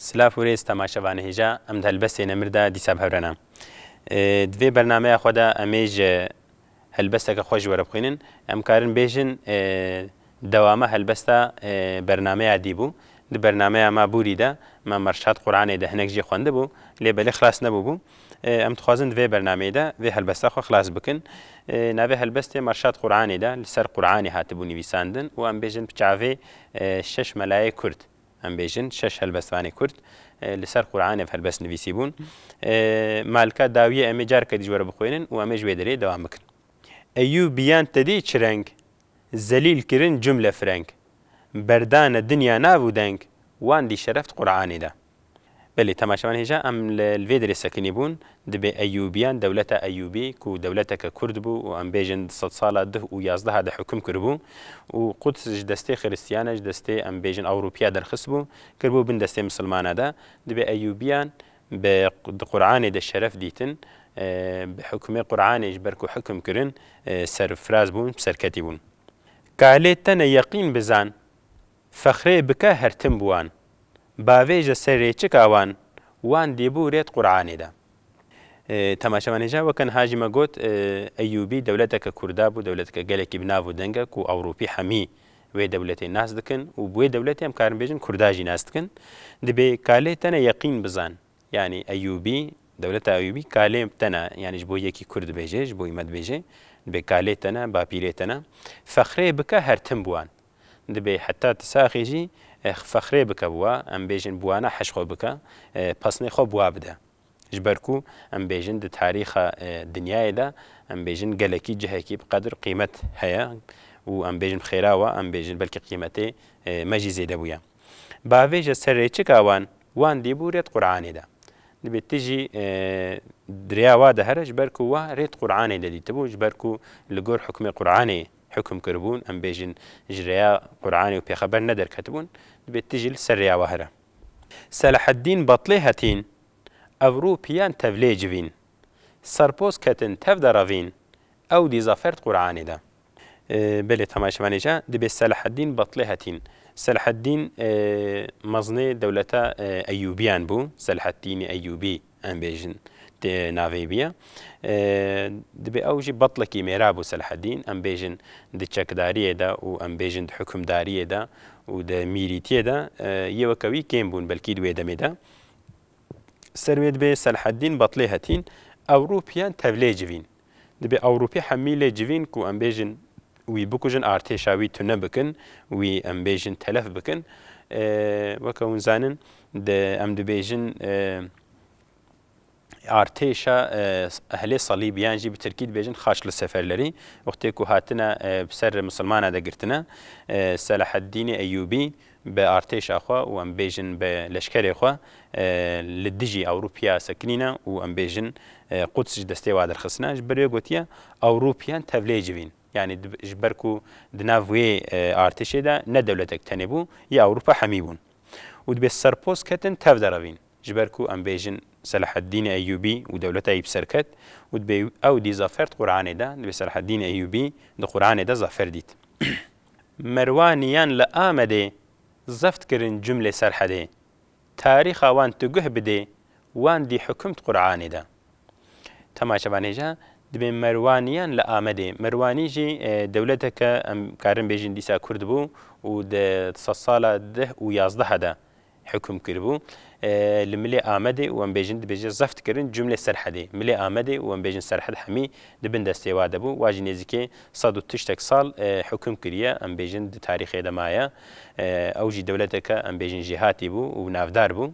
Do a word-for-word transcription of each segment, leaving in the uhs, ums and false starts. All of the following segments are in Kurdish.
Silav û rêz temaşevanê hêja, em di helbestê nemir de dîsa bi hev re ne. Ê, di vê bernameya xwe de em ê ji helbesteke xwe ji we re bixwînin. Em karin bêjin, ê, dewama helbesta, ê, bernameya dî bû. Di bernameya me bûrî de me Merşad Quranê de hinek jî xwendibû, lê belê xilas nebûbû. Ê, em dixwazin di vê bernameyê de vê helbesta xwe xilas bikin. Ê, navê helbestê Merşad Quranê de li ser Quranê hatibû nivîsandin û em bêjin bi çavê, ê, şeş melayê Kurd. Em bêjin şeş helbestvanê Kurd, e, li ser Quranê ev helbest nivîsî bûn. E, malika dawiyê em ê careke dî ji we re bixwînin û em ê ji wê derê dewam bikin. Eyûbiyan te dî çi reng? Zelîl kirin cumle fireng. Berdane dinya nav û deng. Wan dî şereft Quranê de. Belê, temaşevan hêja, em li, li vê derê sekinî bûn. Dibê Eyûbiyan, dewleta Eyûbî, ku dewleteke Kurd bû û em bêjin di sedsala duh û yazdeha de hukm kiribû û Quds ji destê Xiristiyan e, ji destê, em bêjin, Ewropiya derxist bû, kiribû bin destê Misilmana de. Dibê Eyûbiyan bi, di Quranê de şeref dîtin, e, bi hukmê Quranê ji ber ku hukm kirin, e, serfiraz bûn, serketî bûn. Kalê te ne yeqîn bizan, fexrê bike her tim bi wan. Bavêje ser rêçika wan, wan dîbû rêt Quranê de. E, temaşevanê ja, weke niha jî me got, e, Eyûbî dewleteke Kurda bû, dewleteke gelekî bi nav û deng e ku Ewropî hemî wê dewletê nas dikin û bi wê dewletê em karin bêjin Kurda jî nas dikin. Dibê kalê te ne yeqîn bizan. Yanî Eyûbî, dewleta Eyûbî kalê te ne, yanî ji bo yekî Kurd dibêje, ji bo me dibêje, dibê kalê te ne, bapîrê te ne. Fexrê bike her tim bi wan. Dibê heta tu saxî jî, e, fexrê bike bi wa, em bêjin bi wana heş xwe bike, e, pesnê xwe bi wa bide. Ji ber ku em bêjin di tarîxa, e, dinyayê de, em bêjin gelekî cihekî bi qedir qîmet heye û em bêjin bi xêra wa, em bêjin belkî qîmetê, e, me jî zêde bûye. Bavêje ser rêçika wan, wan dîbû rêt Quranê de. Dibê tu jî, e, di rêya wa de here, ji ber ku wa rêt Quranê de dîtibû, ji ber ku li gor hukmê Quranê hukm kiribûn, em bêjin ji rêya Quranê û Pêxember nederketibûn, dibê tu jî li ser rêya wa here. Selaheddîn Batlê Hetîn, Ewropiyan tevlê civîn. Serpoz ketin tev de revîn, ew dî zafert Quranê de. E, belê, temaşevanê ja, dibê Selaheddîn Batlê Hetîn. Selaheddîn, e, mezinê dewleta, e, Eyûbiyan bû. Selaheddînê Eyûbî, em bêjin, tê navê bîye. E, dibê ew jî batlekî mêra bû Selaheddîn. Em bêjin di çekdariyê de û em bêjin di hukimdariyê de û di mîrîtiyê de, e, yê weke wî kêm bûn belkî di wê demê de. Ser wê dibê Selaheddîn Batlê Hetîn, Ewropiyan tevlê civîn. Dibê Ewropî hemî lê civîn ku em bêjin wî bikujin, artêşa wî tune bikin, wî em bêjin telef bikin. E, weke hûn zanin, di, em dibêjin, e, artêşa, e, ehlê salîbiyan jî bi tirkî dibêjin Haçlı Seferleri. Wextê ku hatine, e, bi ser misilmana de girtine, e, Selaheddînê Eyûbî bi artêşa xwe û em bêjin bi leşkerê xwe, e, li dijî Ewropiya sekinîne û em bêjin, e, Quds ji destê wa derxistine. Ji ber wê gotiye Ewropiyan tevlê civîn. Yanî di, ji ber ku di nav wê, e, artêşê de ne dewletek tenê bû, yê Ewropa hemî bûn. Û dibê serpoz ketin tev de revîn. Ji ber ku em bêjin Selaheddîn Eyûbî û dewleta wî bi ser ket û dibê ew dî zafert Quranê de, dibê Selaheddîn Eyûbî di Quranê de zafer dît. Merwaniyan li Amedê zeft kirin cumlê Serhedê. Tarîxa wan tu guh bidê, wan dî hukmt Quranê de. Temaşevanê ja, dibê Merwaniyan li Amedê. Merwanî jî, e, dewleteke em karin bêjin dîsa Kurd bû û di sedsala deh û yazdeha de hukm kiribû. E, li milê Amedê û em bêjin dibêje zeft kirin cumlê Serhedê. Milê Amedê û em bêjin Serhed hemî di bin destê wa de bû. Wa jî nêzîkê sed û tiştek sal, e, hukm kiriye. Em bêjin di tarîxê de maye. E, ew jî dewleteke em bêjin jêhatî bû û navdar bû.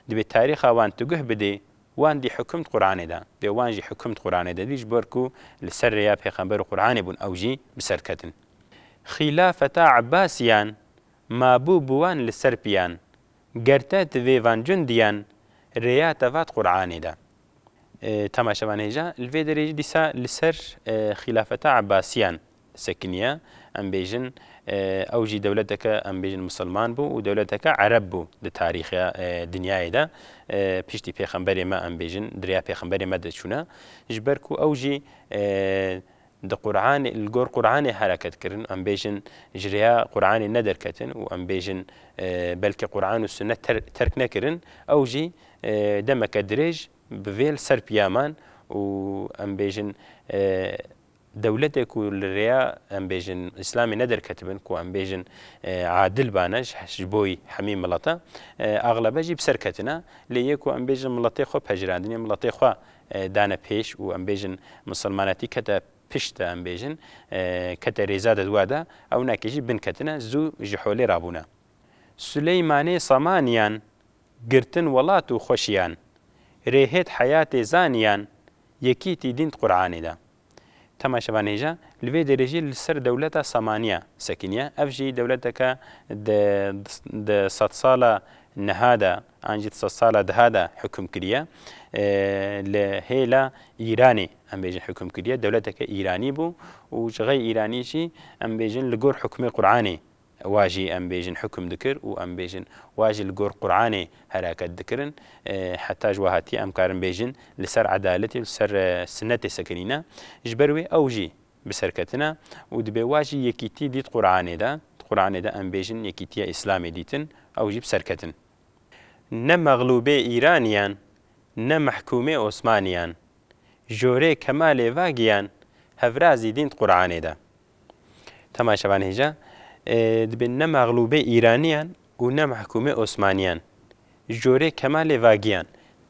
Dibê tarîxa wan tu guh bidê, wan dî hukmt Quranê de. Dê wan jî hukmt Quranê de dî, ji ber ku li ser rêya Pêxember û Quranê bûn, ew jî bi ser ketin. Xîlafeta Ebbasiyan mabû bi wan li ser piyan. Ger te di vê van cundiyan, rêya te vat Quranê de. E, temaşevan hêja, li vê derê jî dîsa li ser, e, xîlafeta Ebbasiyan sekiniye. Em bêjin, e, ew jî dewleteke, em bêjin, misilman bû û dewleteke ereb bû di tarîxê, e, dinyayê de. E, piştî pêxemberê me, em bêjin, di rêya pêxemberê me de çûne. Ji ber ku ew jî, e, di Qur'anê, li gor Qur'anê hereket kirin, em bêjin ji rêya Qur'anê nederketin û em bêjin, e, belkî Qur'an û Sunnet ter-, terk nekirin, ew jî, e, demeke dirêj bi vê li ser piya man û em bêjin, e, dewletê ku li rêya, em bêjin, Îslamê nederketibin, ku em bêjin, e, adil bane ji, ji bo hemî mileta, e, axlebe jî bi ser ketine. Lê yê ku em bêjin miletê xwe pejirandinê, miletê xwe, e, dane pêş û em bêjin misilmanetî kete pişt de, em bêjin, e, kete rêza de di we de, ew nake jî bin ketine, zû ji holê rabûne. Suleymanê Samaniyan, girtin welat û xweşiyan, rêhêt heyatê zaniyan, yekîtî dîn di Qur'anê de. Temaşevan hêja, li vê derê jî li ser dewleta Samaniya sekiniye. Ev jî dewleteke di, di sedsala niha de, an jî di sedsala diha de hukm kiriye. E, li hêla Îranê, em bêjin, hukm kiriye. Dewleteke Îranî bû û ji xey Îranî jî, em bêjin, li gor hukmê Qur'anê wa jî, em bêjin, hukm dikir û, em bêjin, wa jî li gor Qur'anê hereket dikirin. E, heta ji we hatiye, em karin bêjin, li ser edaletê, li ser, e, sinetê sekinîne. Ji ber wê ew jî bi ser ketine û dibê wa jî yekîtî dît Qur'anê de. Di Qur'anê de, em bêjin, yekîtiya Îslamê dîtin, ew jî bi ser ketin. Ne mexlûbê Îraniyan, ne mehkûmê Osmaniyan, jorê Kemalê Vagiyan, hevrazî dîn di Qur'anê de. Temaşevan hêja, e, dibê ne mexlûbê Îraniyan û ne mehkûmê Osmaniyan, jorê Kemalê Vagiyan.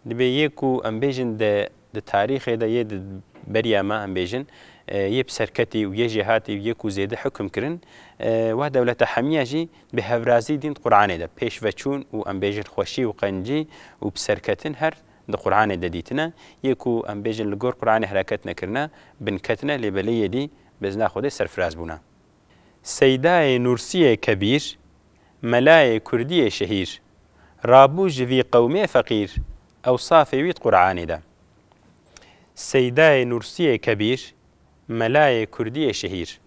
Dibê yê ku em bêjin di, di tarîxê de yê di beriya me, em bêjin, e, yê bi serketî û yê jêhatî û yê ku zêde hukm kirin, e, wa dewleta hemiya jî bi hevrazî dîn di Qur'anê de pêş ve çûn û, em bêjin, xweşî û qencî û bi serketin her di Qur'anê de dîtine. Yê ku, em bêjin, li gor Qur'anê hereket nekirine, bin ketine, lê belê yê dî bi izna Xwedê serfiraz bûne. Seydayê Nûrsiyê kebîr, melayê kurdiyê şehîr, rabû ji vî qewmê feqîr, ewsafê wî di Qur'anê de. Seydayê Nûrsiyê kebîr, melayê kurdiyê şehîr.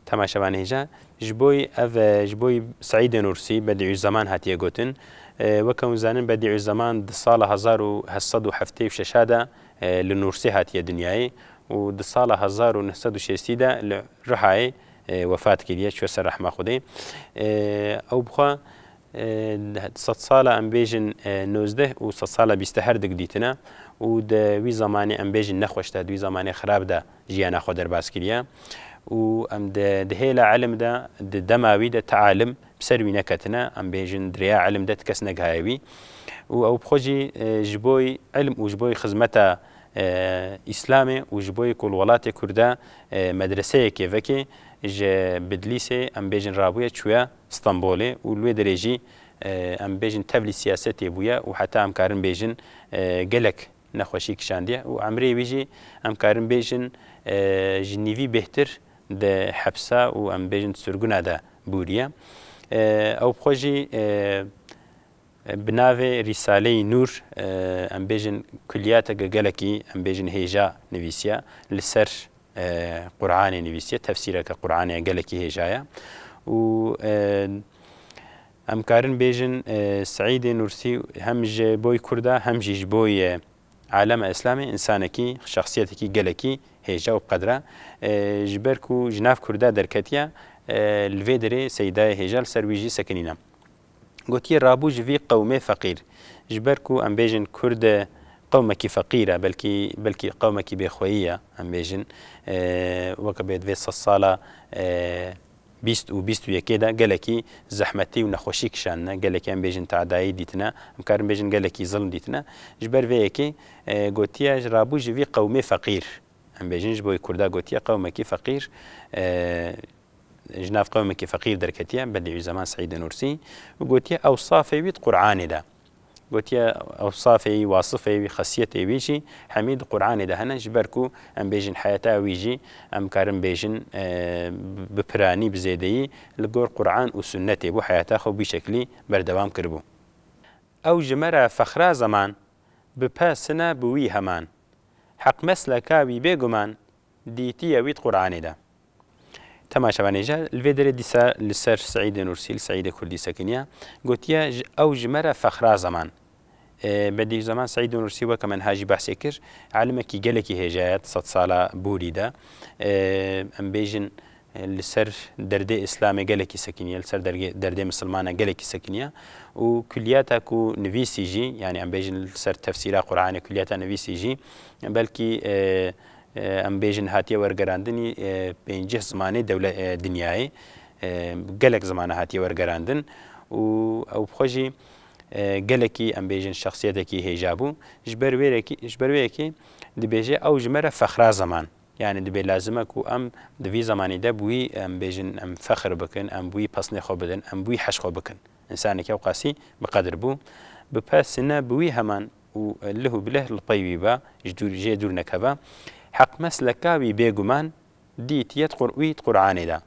Temaşevan hêja, ji boy ev, e, ji boy Seîdê Nûrsî, Bedîûzzeman hatiye gotin. E, weke hûn zanin, Bedîûzzeman di sala hezar û heft sed û heftê û şeş de, e, li Nûrsê hatiye dinyayê û di sala hezar û neh sed û şêstî de li Rihayê, e, wefat kiriye, çûye ser rehma Xwedê. E, ew bixwe, e, sedsala, em bêjin, e, nozdeh û sedsala bîst her dik dîtine û di wî zemanê, em bêjin, nexweş de, di wî zemanê xirab de jiyana xwe derbas kiriye û em di, di hêla ilim de, di dema wî de ti alim bi ser wî neketine, em bêjin, di rêya ilim de ti kes negihaye wî û ew bi xwe jî, e, ji bo ilim û ji bo xizmeta, e, Îslamê û ji bo ku li welatê Kurda, e, medreseyekê veke ji Bidlîsê, em bêjin, rabûye çûye Stenbolê û li wê derê jî, e, em bêjin, tevlî siyasetê bûye û heta em karin bêjin, e, gelek nexweşî kişandiye û emrê wî jî, em karin bêjin, e, ji nîvî bêhtir di hepsa û, em bêjin, di sirguna de bûriye. E, ew bi xwe jî, e, bi navê Rîsaleyî Nûr, e, em bêjin, kulliyateke gelekî, em bêjin, hêja nivîsiye li ser, e, Qur'anê nivîsiye, tefsîreke Qur'anê gelekî hêja ye. Û, e, em karin bêjin, e, Seîdê Nûrsî hem ji boy Kurda, hem jî ji boy, e, alema Îslamê, însanekî, şexsiyetekî gelekî hêja û bi qedra. E, ji ber ku ji nav Kurda derketiye, e, li vê derê Seydayê hêja li ser wî jî sekinîne. Gotiye, rabû ji vî qewmê feqîr. Ji ber ku, em bêjin, Kurd qewmekî feqîr e, belkî, belkî qewmekî bêxweyî ye, em bêjin, e, weke bê di vê sedsala, e, bîst û bîst û yekê de gelekî zehmetî û nexweşî kişandine, gelekî, em bêjin, tadayî dîtine, em karin bêjin, gelekî zilm dîtine. Ji ber vê yekê, e, gotiye, ji rabû ji vî qewmê feqîr. Em bêjin, ji bo Kurda gotiye qewmekî feqîr, e, ji nav qewmekî feqîr derketiye, Bedîûzzeman Seîdê Nûrsî, û gotiye, ewsafê wî di Qur'anê de. Gotiye, ewsafê wî, wasifê wî, xesiyetê wî jî hemî di Qur'anê de hene, ji ber ku, em bêjin, heyata wî jî, em karin bêjin, e, bi piranî, bi zêdeyî li gor Qur'an û Sunnetê bû, heyata xwe bi wî şeklî berdewam kiribû. Ew ji me re fexra zeman, bi pe sine bi wî heman. Heq mesleka wî bêguman, dîtiye wî di Qur'anê de. Temaşevanê ji li vê derê dîsa li ser Seîdê Nûrsî, li Seîdê Kurdî sekiniye. Gotiye, ji, ew ji me re fexra zeman. E, Bedî Zeman Seîd Nûrsî weke min hajî behsê kir, alimekî gelekî hêja ye, sed sala borî de. E, em bêjin, e, li ser derdê Îslamê gelekî sekiniye, li ser dergê-, derdê misilmana gelekî sekiniye. Û kulliyata ku nivîsî jî, yani em bêjin li ser tefsîra Qur'anê, kulliyata nivîsî jî, belkî, e, e, em bêjin hatiye wergerandinî, e, pêncî zimanê dewle-, e, dinyayê. E, gelek zimana hatiye wergerandin û ew bi xwe jî, e, gelekî em bêjin şexsiyetekî hêja bû. Ji ber wêrekî, ji ber wê yekê dibêje ew ji me re fexra zeman. Yani dibê lazim e ku em di vî zemanî de bi wî, em bêjin, em fexr bikin, em bi wî pesnê xwe bidin, em bi wî heş xwe bikin. Însanekî ewqasî bi qedir bû. Bi pesine bi wî heman û lih û bileh li pey wî be, ji dûr, jê dûr nekeve. Heq mesleka wî bêguman dîtiye di Qur-, wî di Qur'anê de.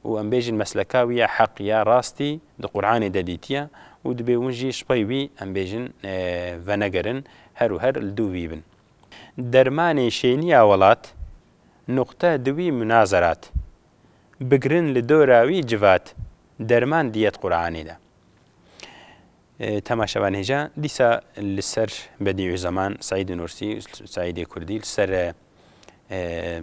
Û em bêjin mesleka wî ya heq ya rastî di Qur'anê de dîtiye û dibê hûn jî ji pey wî, em bêjin, e, venegerin, her û her li dû wî bin. Dermanê şêniya welat, nuqte di wî munazerat. Bigirin li dora wî civat, derman diyet Qur'anê de. E, temaşevan hêja, dîsa li ser Bedîûzeman Seîd Nûrsî, Seîdê Kurdî, li ser, e, e,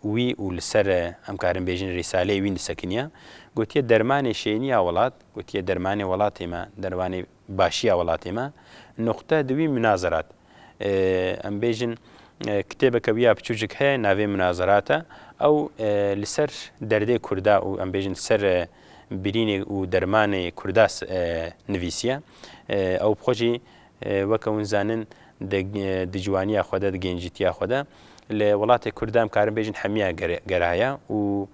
wî û li ser, e, em karin bêjin rîsaleyê wî disekiniya. Gotiye dermanê şêniya welat, gotiye dermanê welatê me, dermanê başiya welatê me, nuqte di wî munazerat. E, em bêjin, e, kitêbeke wî ya piçûcik heye, navê Munazerat e. Ew, e, li ser derdê Kurda û em bêjin ser, e, birînê û dermanê Kurda s-, e, nivîsiye. E, ew bi xwe jî, e, weke hûn zanin, di, e, di ciwaniya xwe de, di gencîtiya xwe de li welatê Kurda em karin bêjin hemiya gere-, geraye û,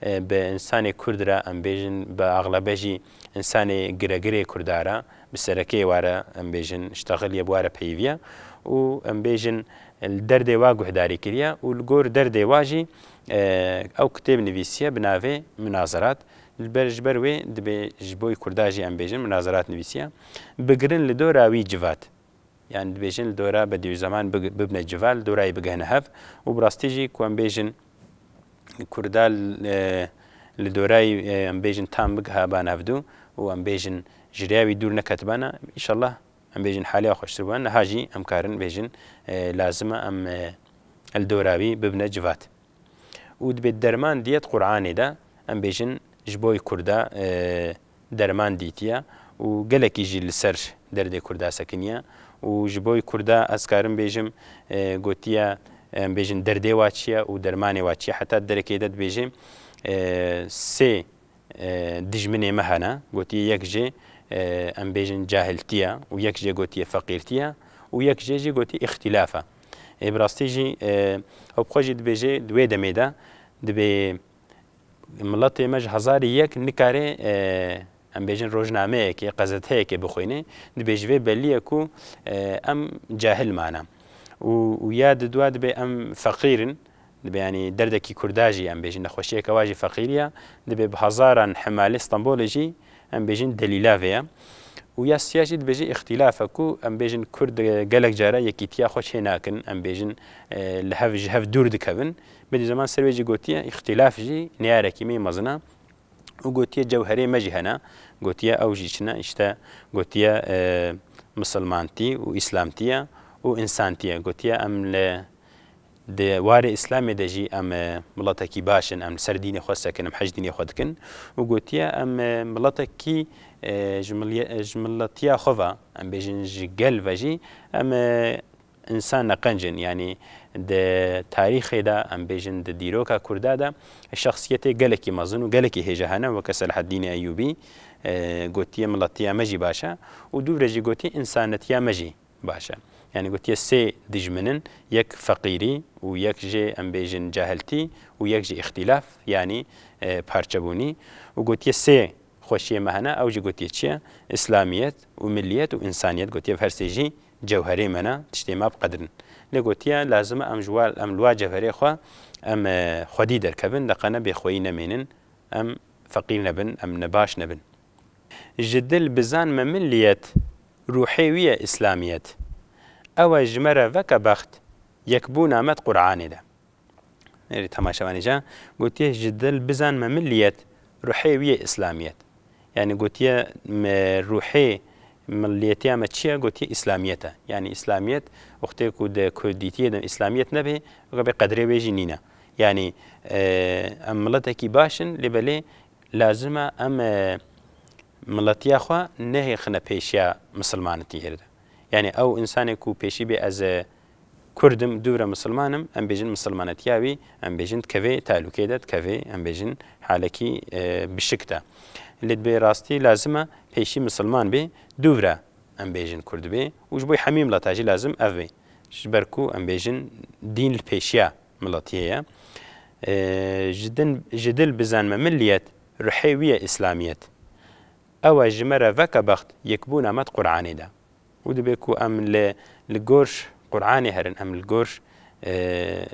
e, bi însanê Kurd re em bêjin, bi axlebe jî însanê giregirê Kurda re, bi serekeyê wa re em bêjin, ştexiliye bi wa re peyiviye û em bêjin, li derdê wa guhdarî kiriye û li gor derdê wa jî, e, ew kitêb nivîsiye bi navê Munazerat. Li ber, ji ber wê dibê ji bo Kurda jî em bêjin Munazerat nivîsiye. Bigirin li dora wî civat. Yani dibêjin li dora Bedîûzeman big-, bibne civa, li dora wî bigihine hev. Û bi rastî jî ku em bêjin Kurda, e, li dora wî, e, em bêjin tam bigiha ban hevdû û em bêjin ji rêya wî dûr neketibana, înşallah em bêjin haliya xweştir bû. Niha jî em karin bêjin, e, lazim e em, e, li dora wî bibne civat. Û dibê derman diyet Qur'anê de, em bêjin, ji bo Kurda, e, derman dîtiye û gelekî jî li ser derdê Kurda sekiniye û ji bo Kurda ez karim bêjim, e, gotiye, em bêjin derdê wa çi ye û dermanê wa çi ye. Heta derekê de dibêjim, e, sê e, dijminê me hene, gotiye yek jê, e, em bêjin cahiltiye û yek jê gotiye feqîrtiye û yek jê jî gotiye îxtîlaf e. Ê bi rastî jî, e, ew bi xwe jî dibêje di wê demê de dibê miletê me ji hezarê yek nikare, e, em bêjin rojnameyekê, qezeteyekê bixwîne, dibê ji vê belî ye ku, e, em cahil mane. Û, û ya di dua dibê em feqîr in, dibê, yanî derdekî Kurda jî, em bêjin nexweşiyeke wa jî feqîrî ye, dibê bi hezaran hemalê Stenbolê jî, em bêjin delîla vê ye. Û ya siya jî dibêje îxtîlaf e ku em bêjin Kurd, e, gelek cara yekîtiya xwe çê nakin, em bêjin, e, li hev, ji hev dûr dikevin. Bedî Zeman ser wê jî gotiye, îxtîlaf jî neyarekî me yê mezin e. Û gotiye cewherê me jî hene. Gotiye ew jî çi ne? Îşte gotiye, e, misilmantî û îslamtiye û însantiye. Gotiye em li, di warê Îslamê de jî em, e, miletekî baş in, em li ser dînê xwe sekin, em hej dînê xwe dikin. Û gotiye em, e, miletekî, e, ji milye-, ji miletiya xwe ve, em bêjin ji gel ve jî em, e, însan ne qenc in. Yanî di tarîxê de, em bêjin di dîroka Kurda de şexsiyetê gelekî mezin û gelekî hêja hene, weke Selaheddînê Eyûbî, e, gotiye miletiya me jî baş e û dûvre jî gotiye însanetiya me jî baş e. Yanî gotiye sê dijmin in, yek feqîrî û yek jê em bêjin cahiltî û yek jî îxtîlaf, yanî, e, parçebûnî û gotiye sê xweşiyê me hene, ew jî gotiye çi ye? Îslamiyet û milliyet û însaniyet, gotiye ev her sê jî cewherê me ne, tiştê me bi qedir in. Lê gotiye lazim e em ji wa, em li wa cewherê xwe em, e, xwedî derkevin, deqe ne bêxweyî nemênin, em feqîr nebin, em nebaş nebin. Ji dil bizan me milliyet, ruhê wî ye îslamiyet. Ew e ji me re veke bext, yekbûna me di Qur'anê de. Nêrî temaşevanê ca, gotiye, ji dil bizan me milliyet, ruhê wî ye îslamiyet. Yani gotiye, me ruhê Milliyetiya me çi ye? Gotiye Îslamiyet e. Yanî Îslamiyet, wextê ku di Kurdîtiyê de Îslamiyet nebe, weke bê qedrê wê jî nîne. Yanî, e, em miletekî baş in, lê belê lazim e em, e, miletiya xwe nehêxine pêşiya misilmanetiyê de. Yanî ew însanê ku pêşî bê ez, e, Kurd im, dûvre misilman im, em bêjin misilmanetiya wî, em bêjin dikevê tehlûkê de, dikevê, em bêjin halekî, e, bişik de. Lê dibê rastî lazim e pêşî misilman bê, dûvre em bêjin Kurd bê û ji bo hemî mileta jî lazim ev bê. Ji ber ku em bêjin dîn li pêşiya miletiyê ye. E, ji din, ji dil bizanme milliyet, ruhê wî ye Îslamiyet. Ew e ji me re veke bext yekbûna me di Qur'anê de. Û dibê ku em li, li gor Qur'anê herin, em li gor, e,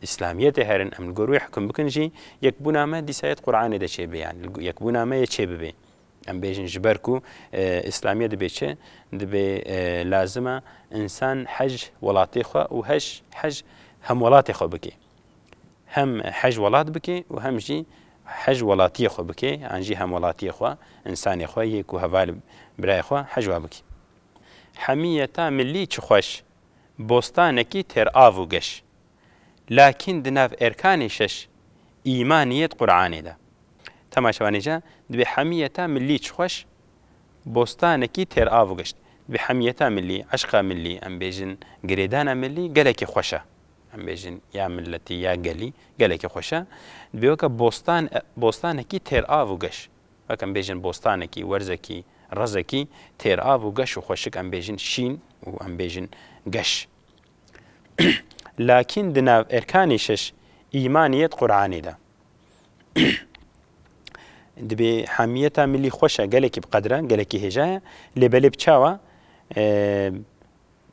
Îslamiyetê herin, em li gor wê hukm bikin jî, yekbûna me dîsa yê di Qur'anê de çêbibe, yanî li go-, yekbûna me yê çêbibe. Em bêjin ji ber ku, e, Îslamiyet dibê çi? Dibê, e, lazim e însan hej welatê xwe û hej, hej hemwelatê xwe bike. Hem hej welat bike û hem jî hej welatiyê xwe bike, an jî hemwelatiyê xwe, însanê xwe yê ku heval birayê xwe hej wa bike. Hemiyeta millî çi xweş, bostanekî têr av û geş. Lakîn di nav erkanê şeş, îmaniyê di Qur'anê de. Temaşevanê ca, dibê hemiyeta millî çi xweş, bostanekî têr av û geş. Dibê hemiyeta millî, eşqa millî, em bêjin girêdana millî gelekî xweş e. Em bêjin ya milletî, ya gelî gelekî xweş e. Dibê weke bostan, bostanekî têr av û geş. Wek em bêjin bostanekî, werzekî, rezekî têr av û geş û xweşik em bêjin şîn û em bêjin geş. Lakîn di nav erkanê şeş îmaniyê di Qur'anê de. Dibê hemiyeta milî xweş e, gelekî bi qedr e, gelekî hêja ye, lê belê bi çawa, e,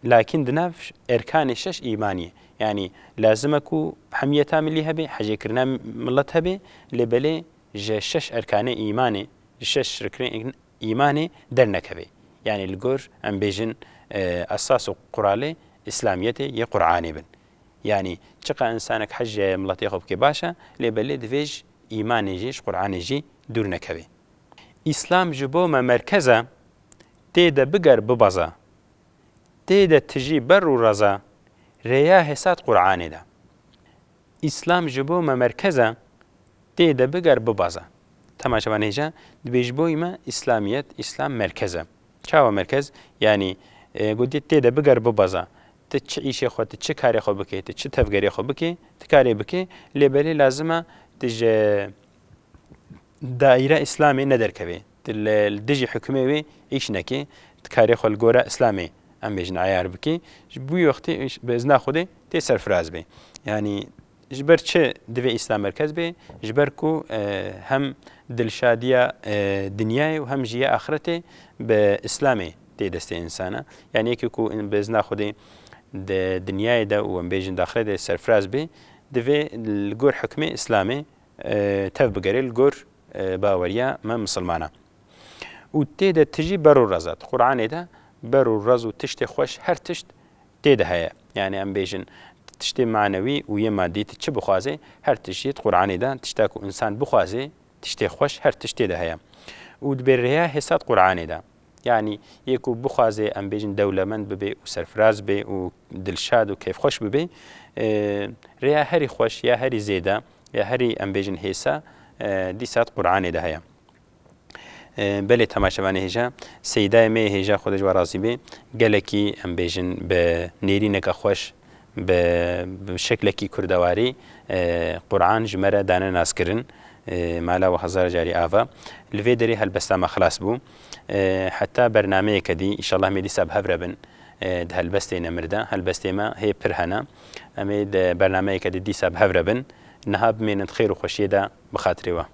lakîn di nav erkanê şeş îmaniyê. Yanî lazim e ku hemiyeta milî hebe, hejêkirina milet hebe, lê belê ji şeş erkanê îmanê, ji şeş riknê îmanê dernekeve. Yanî li gor em bêjin, e, esas û quralê Îslamiyetê yê Qur'anê bin. Yanî çiqa însanek hej ji miletê xwe bike baş e, lê belê divê ji îmanê jî, ji Qur'anê jî dûr nekeve. Îslam ji bo me merkez e, tê de biger bibeze. Tê de tijî ber û reze, rêya hêsat Qur'anê de. Îslam ji bo me merkez e, tê de biger bibeze. Temaşevanê hêja, dibê ji bo me Îslamiyet, Îslam merkez e. Çawa merkez? Yanî, e, gotiye tê de biger bibeze. Tu çi îşê xwe, tu çi karê xwe bike, tu çi tevgerê xwe bike, tu karê bike, lê belê lazim e tu ji daîra Îslamê nederkevê. Tu li, li dijî hukmê wê îş nekê, tu karê xwe li gora Îslamê, em bêjin, eyar bikî. Ji bo wî wextê bi izna Xwedê tê serfiraz bê. Yanî ji ber çi divê Îslam merkez bê? Ji ber ku, e, hem dilşadiya, e, dinyayê û hem jî ya axretê bi Îslamê tê destê însana. Yanî yekê ku bi izna Xwedê di dinyayê de û em bêjin di axretê serfiraz bê, divê li gor hukmê Îslamê, e, tev bigere li gor, e, baweriya me misilmana. Û tê de tijî ber û reza. Di Qur'anê de ber û rez û tiştê xweş, her tişt tê de heye. Yanî em bêjin tiştê manewî û yê madî, tu çi bixwazê, her tişt yê di Qur'anê de, tişta ku însan bixwazê, tiştê xweş, her tişt tê de heye. Û dibê rêya hêsat Qur'anê de. Yanî yê ku bixwazê, em bêjin, dewlemend bibe û serfiraz be û dilşad û kêfxweş bibe, e, rêya herî xweş ya herî zêde ya herî, em bêjin, hêsa, e, dîsa di Qur'anê de heye. E, belê temaşevanê hêja, seydayê me yê hêja, Xwedê ji we razî be, gelekî, em bêjin, bi nêrîneke xweş, bi, bi şeklekî kurdewarî, e, Qur'an ji me re dane naskirin, e, mala we hezar carî ava. Li vê derê helbesta me xilas bû. E, heta bernameyeke dî, înşallah em ê dîsa bi hev re bin, e, di helbestê nemir de. Helbestê me hê pir hene. Em ê di bernameyeke dî dîsa bi hev re bin. Niha bimênin di xêr û xweşiyê de bi xatirê we.